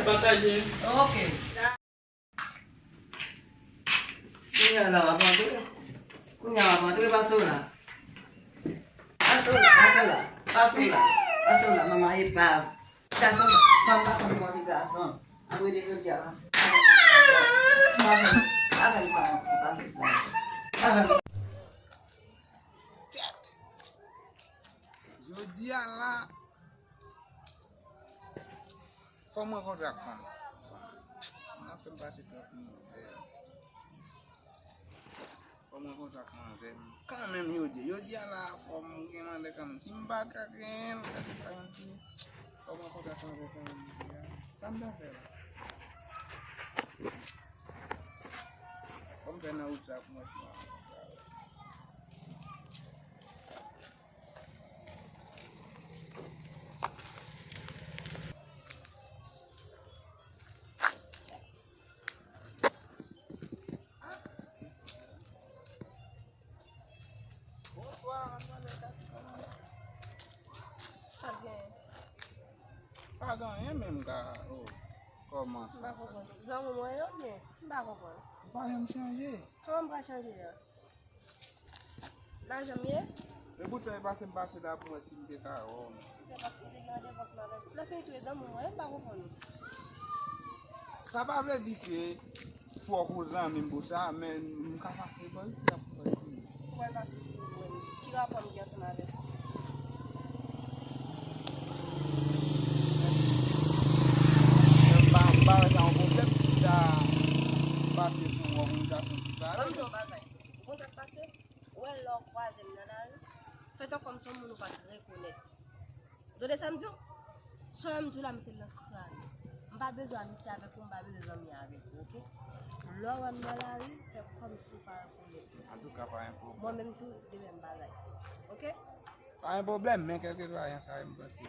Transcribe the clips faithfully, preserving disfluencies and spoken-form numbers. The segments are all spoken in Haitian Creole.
Pataje. Ok. Kounye a la w ap antre. Kounye a w ap antre, pase w la. Pase w la, pase w la, pase w la, pase w la, manman epav. Gason, fanm pa konn kòm gason. Apre de jodi a, pa fè m, pa fè m sa ankò, pa fè m sa ankò. Pa fè m sa. Jodi a la, fò m rankontre ak fanm sa. Nan fè m pase twòp mizè. Fò m rankontre ak manzè m. Kanmenm, jodi, jodi a la, fò m gen manzè kanmenm. Si m pa ka genyen l, sa se pa yon ti. Fò m rankontre ak manzè kanmenm jodi a. Sa m ta fè la? Fò m fè nan wout sa pou mwen si m pa rankontre avè l. Bonswa, madmwazèl Tati, kòman w ye? Pa gen anyen. Pa gen anyen, men m ka, oh, kòman sa? M pa konprann. Zanmi mwen yo byen? M pa konprann. Ou pa janm chanje. Kòman m pral chanje a? Lajan m ye? E poutan e pase m pase la pou mwen si m te ka wè w, non. Ou te pase, ou te gen randevou ansanm avèk ou. Lè fini tou e zanmi mwen, m pa konprann ou. Sa pa vle di ke fòk ou zanmi m pou sa, men m ka pase bò isi la pou mwen si. Ou pral pase pou mwen. Ki rapò m gen ansanm avèk ou? M pa, m pa wè sa yon pwoblèm, si sa pase pou yon kominikasyon ki pa. Ban m di w yon bagay. Ou konn sa k pase? Ou wè lè w kwaze m nan lari, fè tan kòm se yon moun ou pa t rekonèt. Ou tande sa m di w? Sa m di w la, mete l nan krane. M pa bezwen amitye avèk ou, m pa bezwen zanmi avèk ou, oke? Lè w wè m nan lari, fè kòm si w pa rekonèt m. Antouka, pa gen pwoblèm. Mwen menm tou, de menm bagay. Oke? Pa gen pwoblèm, men kèlkeswa jan sa ye, m panse.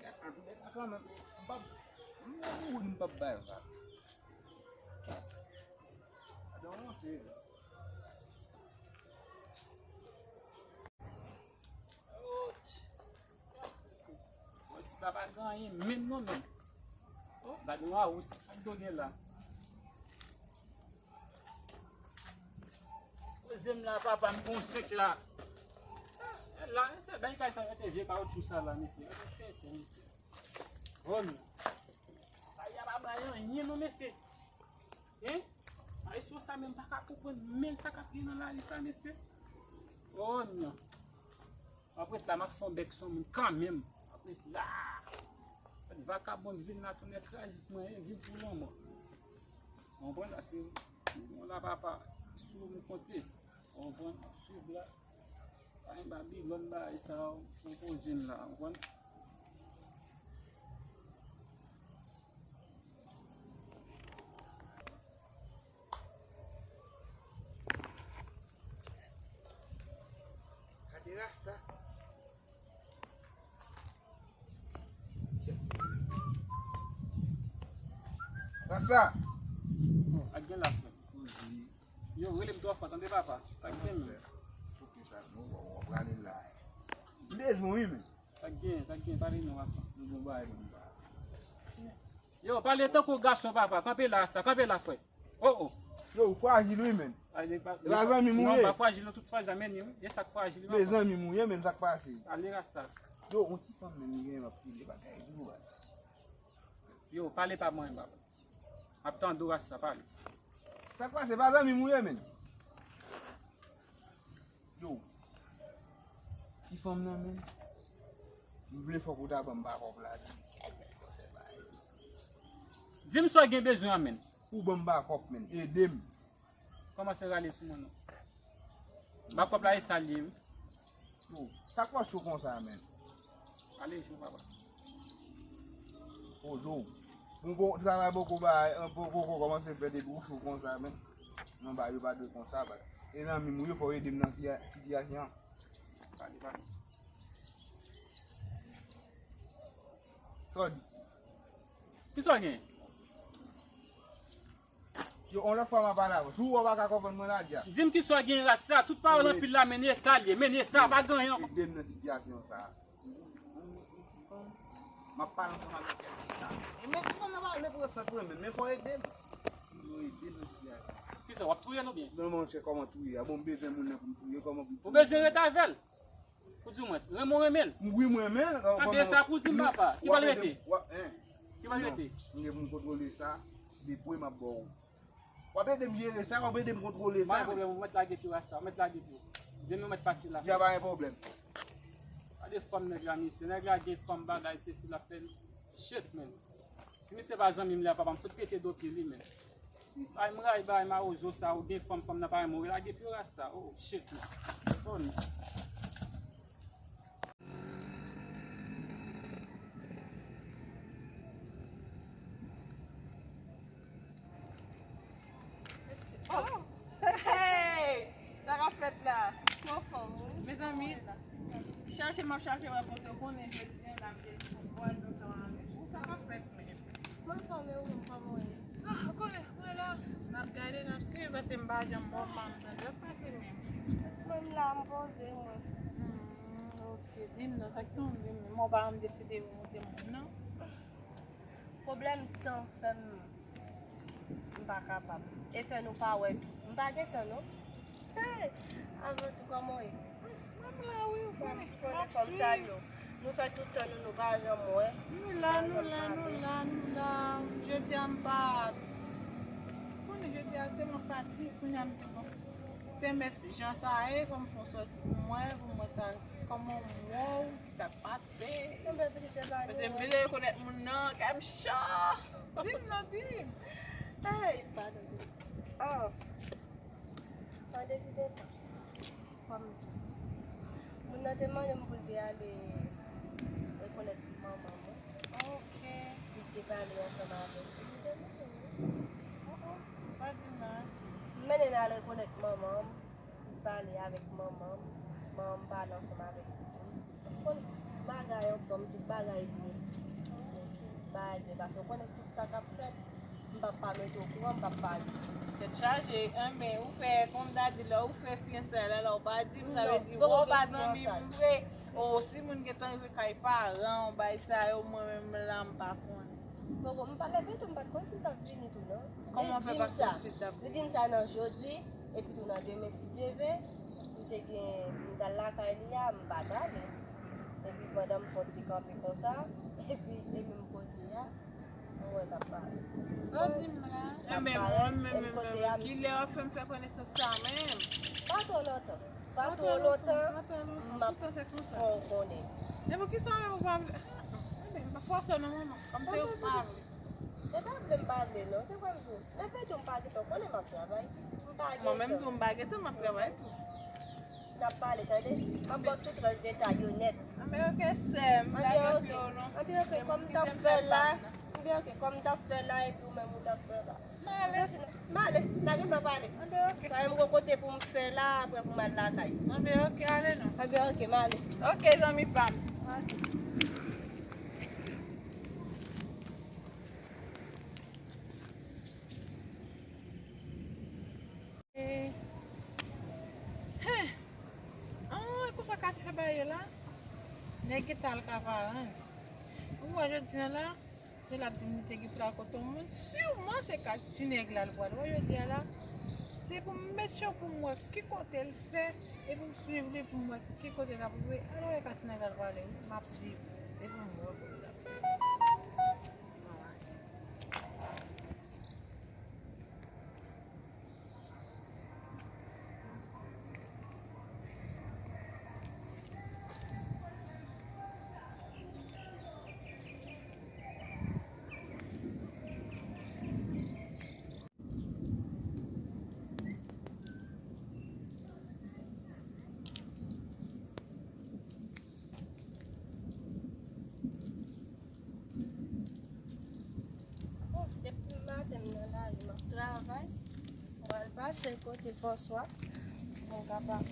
Gad, antouka kanmenm, m p ap, m nan mouri m p ap bay yo sa. Gad yon wonte. Mwen si papa gen anyen menm non menm. Oh, gad yon awous, gad do gen la. Poze m la, papa, m gon senk la. Ah, la, se bèl kay sa, mete vye kawotchou sa la, mesye. Mete tenten, mesye. Bon. Kay a pa bay anyen, non, mesye. Hein? Maestro sa menm pa ka konprann menm sa k ap gen nan lari sa, mesye. Oh, non. M ap ret la, m ap fè yon bèk sou moun kanmenm. M ap ret la. Fèt vakabon vin la, tonnè krazis mwen, e viv pou lanmò. Ou konprann? Paske mwen la papa, sou ou m konte. Ou konprann? M ap swiv la. Pa gen Babilòn bagay sa yo, se yon koze m la, ou konprann? Gade Rasta. Rasta. Ak gen la frè. Yo, rele m twò fò, tande papa. Sa k gen menm? Pou ki sa nou w ap rale la? M bezwen wi men. Sa k gen, sa k gen, pale non, gason. Nou gon bagay pou nou pale. Yo, pale tankou gason, papa. Kanpe la, sa. Kanpe la, frè. Oh, oh. Yo, ou frajil wi, men. E pa zanmi m ou ye? Non, pa frajil, non, tout frajil, men, wi. E sa k frajil, men zanmi m ou ye, men, sa k pase? Ale, Rasta. Yo, yon ti fanm, men, li gen yon pil bagay, li bagay. Yo, pale pa mwen, papa. M ap tande w, Rasta, pale. Sa k pase? Pa zanmi m ou ye, men. Yo, ti fanm nan menm, m vle fòk ou ta ban m bakòp la, di m kèk bèl konsèy ba yo isi. Di m sa w gen bezwen an, menn. Ou ban m bakòp, menn, ede m. Kòmanse rale sou mwen non. Bakòp la e sa l ye, wi. Yo, sa k fè w cho konsa, menn? Ale, cho, papa. Poze w. Bon, bon, travay poko bay, poko kòmanse fè depi w cho konsa, menn. Non, ba, yo pa dwe konsa, ba. E zanmi m ou ye, fò w ede m nan siya-, sitiyasyon an. Pale, pale. Sa w di? Kisa w gen? Yo, yon lòt fwa m a pale avè w. Si w wè w pa ka konprann mwen, Nadia. Di m kisa w gen ras sa, tout pawòl anpil la, men e sa l ye, men e sa, pa gen anyen ankò. Ede m nan sitiyasyon sa. M ap pale ansanm avèk kèk moun la. E men, kòman nan pale pou yo sant mwen menm, men fò ede m. Yo ede m nan sitiyasyon. Kisa, w ap touye l oubyen? Non, monchè, kòman touye? A bon, m bezwen moun nan pou m touye, kòman pou m touye? Ou bezwen ret avè l? Pou di mwens, renmen w renmen l? Wi, m renmen l. Anben sa pou di m, papa. Ki pral rete? Ki pral rete? M gen pou m kontwole sa, depi m ap ba w. W ap ede m jere sa, w ap ede m kontwole sa. Pa gen pwoblèm, ou mèt lage pye w a sa, ou mèt lage pye w. Demen ou mèt pase la. Dja pa gen pwoblèm. Gade fanm nèg la, mesye. Nèg la gen fanm bagay, sesi l ap fè l. Shit, man. Si misye pa zanmi m, lè papa m fout pete do pye li, man. Bay m ray, bay mawozo sa, ou gen fanm, fanm nan pa renmen w, lage pye w a sa. Oh, shit, man. Oh, non. Oh! Hey! Sa k ap fèt la? Mezanmi, chache m ap chache wè kote w konnen jodi a n ap gen konpwa lontan avèk ou. Sa k ap fèt menm? Mwen fòme ou menm kòman w ye? Ah, konnen, mwen la. N ap gade, n ap swiv, paske m pa janm bon, m pa janm tande w ap pase menm. Paske mwen m la, m poze mwen. Hmm, ok, di m non, sa k tonbe m, mwen pa janm deside remonte moun nan. Pwoblèm tan fè m m pa kapab. E fè nou pa wè tou. M pa gen tan non. Hey! Avan tou, kòman w ye? Mwen m la wi, ou konnen. Konnen fò m salye w. Nou fè tout tan nou, nou pa janm wè. Nou la, nou la, nou la, nou la. Jodi a m pa. Ou konnen jodi a se mwen fatig, kounye a m di bon. Se mèt jan sa ye, fò m fè yon sòti pou mwen, pou mwen sa, kòman m wè w, ki sa k pase. Paske m vle rekonèt moun nan, kè m cho. Di m non, di m. Ay, padon. Oh. An depi de tan. Kòm di. Moun nan te mande m pou l te ale rekonèt manman mwen. Ok. Pou l te pale ansanm avèk li. M te vini wi. Oh, oh. Sa di m la? M mennen l al rekonèt manman m. M pale avèk manman m. Manman m pale ansanm avèk li tou. Ou konn bagay an fòm, tout bagay byen. Bagay byen pase. Ou konnen tout sa k ap fèt. M p ap pa mete w okouran, m p ap pa di. Tèt chaje, enben, ou fè, kòm ta di, lè ou fè fiyansay la, la, ou pa di m, sa vle di, ou pa zanmi m vre. O, si moun gentan rive kay paran w, bay sa yo, mwen menm la, m pa konnen. Poko, m pa leve tou, m pa t konnen si l t ap vini tou, non. Kòman w fè pa konnen si l t ap vini? Li di m sa nan jodi, epi tou nan demen, si Dye vle, m te gen, m t al lakay li a, m pa t ale. Epi pandan m fè yon ti kanpe konsa, epi e menm kote a, Mwen k ap pale. Sa w di m la? Enben, mwen menm, menm, menm, kilè w ap fè m fè konesans sa menm? Pa twò lontan. Pa twò lontan, m ap fè w konnen. Se poukisa ou pa vle? Enben, m pa fòse w non, manman. Kòm se ou pa vle. Se pa vle m pa vle non, se kwè m di w. Lè fè tou m pa gentan konnen m ap travay. M pa gentan. Mwen menm tou m pa gentan, m ap travay tou. N ap pale, tande? M ap ba w tout rès detay yo nèt. Anben, ok, sè m, lage pye w non. Anben, ok, kòm m t ap fè la, anben, ok, kòm m t ap fè la, epi ou menm ou t ap fè la. M ale. M ale, lage m ap ale. Anben, ok. Paske m gon kote pou m fè la, apre pou m al lakay. Anben, ok, ale non. Anben, ok, m ale. Ok, zanmi pa m. Ok. Eh, hen. Ah, e konsa Katia ba ye la? Nèg gentan al ka paran l. Ou wè jodi a la, se l ap di m li te gen pral kote yon moun. Siman se ka ti nèg la l pral wè jodi a la. Se pou m make sure pou m wè ki kote l fè, e pou m swiv li pou m wè ki kote l ap rive. Alò e ka ti nèg la l prale wi, m ap swiv. Se pou m wè kote l ap fè. Depi maten m nan lari, m ap travay. M pral pase kote Franswa pou m kapab.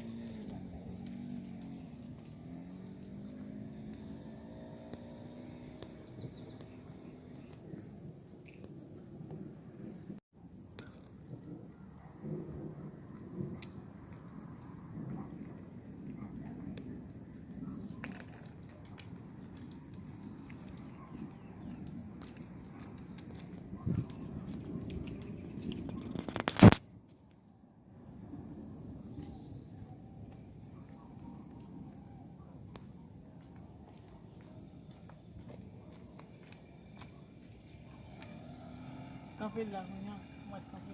Kanpe la, kounye a, mwen kanpe.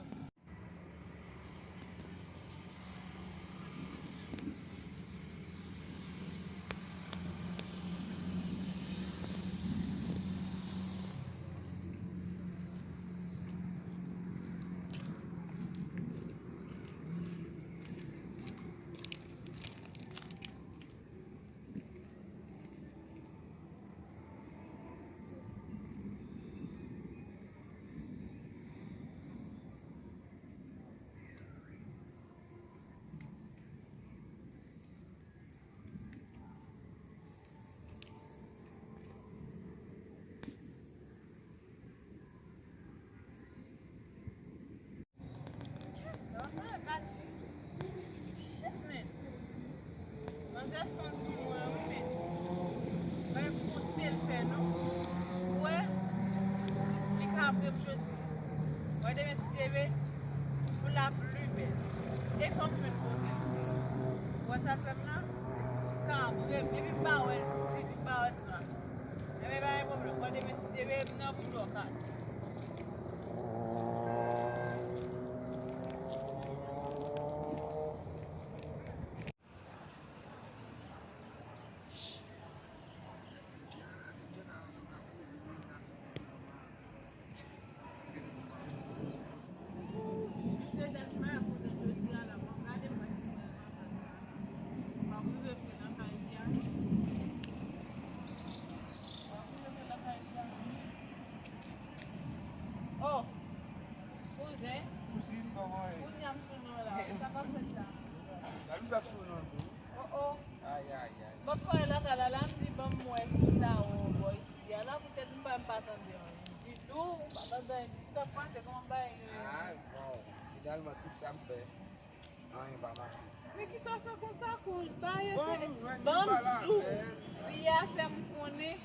Shit, man. Manzè fann sou mwen, wi, men. Bay kote l fè, non. Ou wè, li ka ap rep jodi. Ou wè, demen si Dye vle, pou l ap pi bèl. E fò m jwenn kote l fè. Ou wè sa l fè m la? Ka ap rep, epi m pa wè l ditou, m pa wè tras. Enben, pa gen pwoblèm. Ou wè, demen si Dye vle, m nan pou m jwe kat. Oh, kouzen. Kouzin, kòman w ye? Kounye a m sou non la. Sa k ap fèt la? Gade m t ap sou non tou. Oh, oh. Ay, ay, ay. Bòt fwa e lakay la, la m di ban m wè si m ta wè w bò isi a la, poutèt m pa, m pa tande anyen ditou, m pa tande anyen ditou. Sa k pase, kòman bagay yo ye? Ah, bon, finalman, tout sa m fè, anyen pa mache. Men kisa w fè konsa, kouz? Ba yo se ban m di w, fi a fè m konnen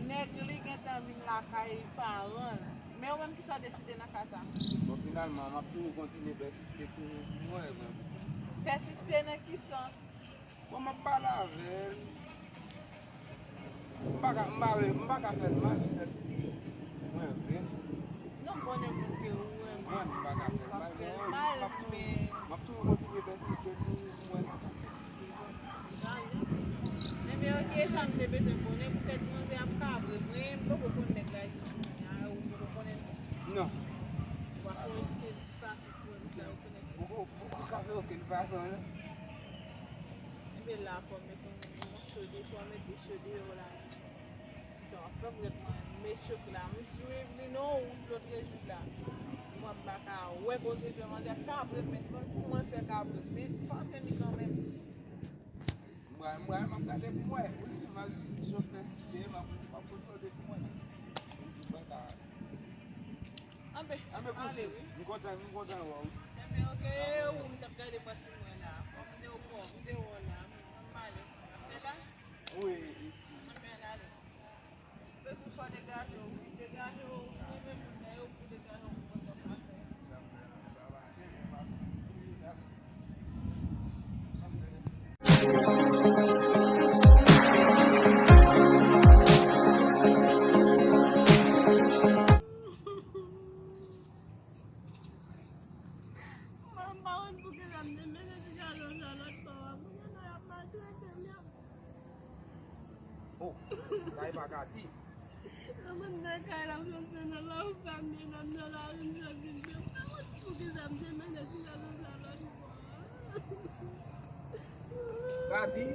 nèg li gentan vin lakay paran l. Men ou menm, kisa w deside nan ka sa? Bon, finalman, m ap toujou kontinye pèsiste, toujou pou mwen, mwen. Pèsiste nan ki sans? Bon, m ap pale avè l. M pa ka, m pa vle, m pa ka fè l mal, petèt mwen vle. Non, m konnen moun ke ou renmen. Mwen, m pa ka fè l mal, men m ap toujou, m ap toujou kontinye pèsiste pou mwen. Chanje. Ebyen, ok, sa m te bezwen konnen, poutèt manzè ap kabre mwen, m poko konn nèg la jis kounye a, ou poko konnen l? Non. W ap fè yon ti fason pou wè sa yo konnen. Ou, ou, ou ka fè okenn fason, non. Ebyen la, fò m met yon, yon cho de, fò m met de cho deyò la. Sa w ap fè m ret mwen met chok la. M swiv li non, ou lòt rejou la. Mwen m pa ka wè kote fè manzè kabre, men kòman fè kabre, men pa fè li kanmenm. Mwen, mwen, m ap gade pou mwen. Wi, m al si chofè, si m ap, m ap kontwole pou mwen. Wi, si mwen ka. Anben, anben, ale, wi. M kontan, m kontan wè w. Ebyen, ok, ou m t ap gade pòs mwen la. Fò m de w, m de w la. M ale. Fè la? Wi. Anben, ale. Depi w fò degaje w, wi. Degaje w, wi, men moun nan yo pou degaje w, pou konsa w ka fè. Mwen pa konn poukisa m te mete ti gason sa lòt bò a. Poukisa y ap maltrete m, y ap Oh, kay pa Kati. Nan mwen nan kay la, m sot nan la, ou pa medam nan la, m sot vin byen. M pa konn poukisa m te mennen ti gason sa lòt bò a. Kati.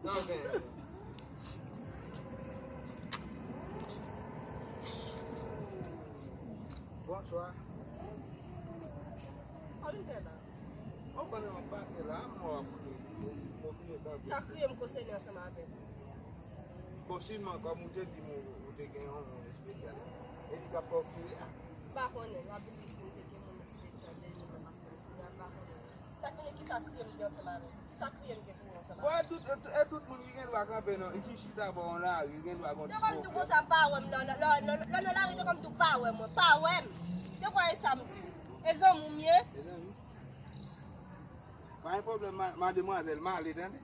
Sa w gen? Bonswa. Sa w vin fè la? Ou konnen m ap pase la, m wè w ap koute, ou, ou vini tankou. Sa kriye m konsène ansanm avè w. Bon, sèlman, kòm ou te di m ou, ou te gen yon moun espesyal, e li k ap fè w kriye a? M pa konnen, w ap vin di m te gen moun espesyal, se li menm ap fè m kriye a, m pa konnen. Sa fini, kisa kriye m gen ansanm avè w? Kisa kriye m gen pou ou ansanm avè w? Bon, e tout, e, e tout moun ki gen dwa kanpe nan, ki chita bò yon lari, gen dwa gon ti pwoblèm. Te kòm tou konsa, pa wè m nan, nan, nan, nan, nan lari, te kòm tou pa wè mwen, pa wè m. Te kwè e sa m di w. E zanmi w m ye. E zanmi. Pa gen pwoblèm, ma-, mademwazèl, m ale, tande.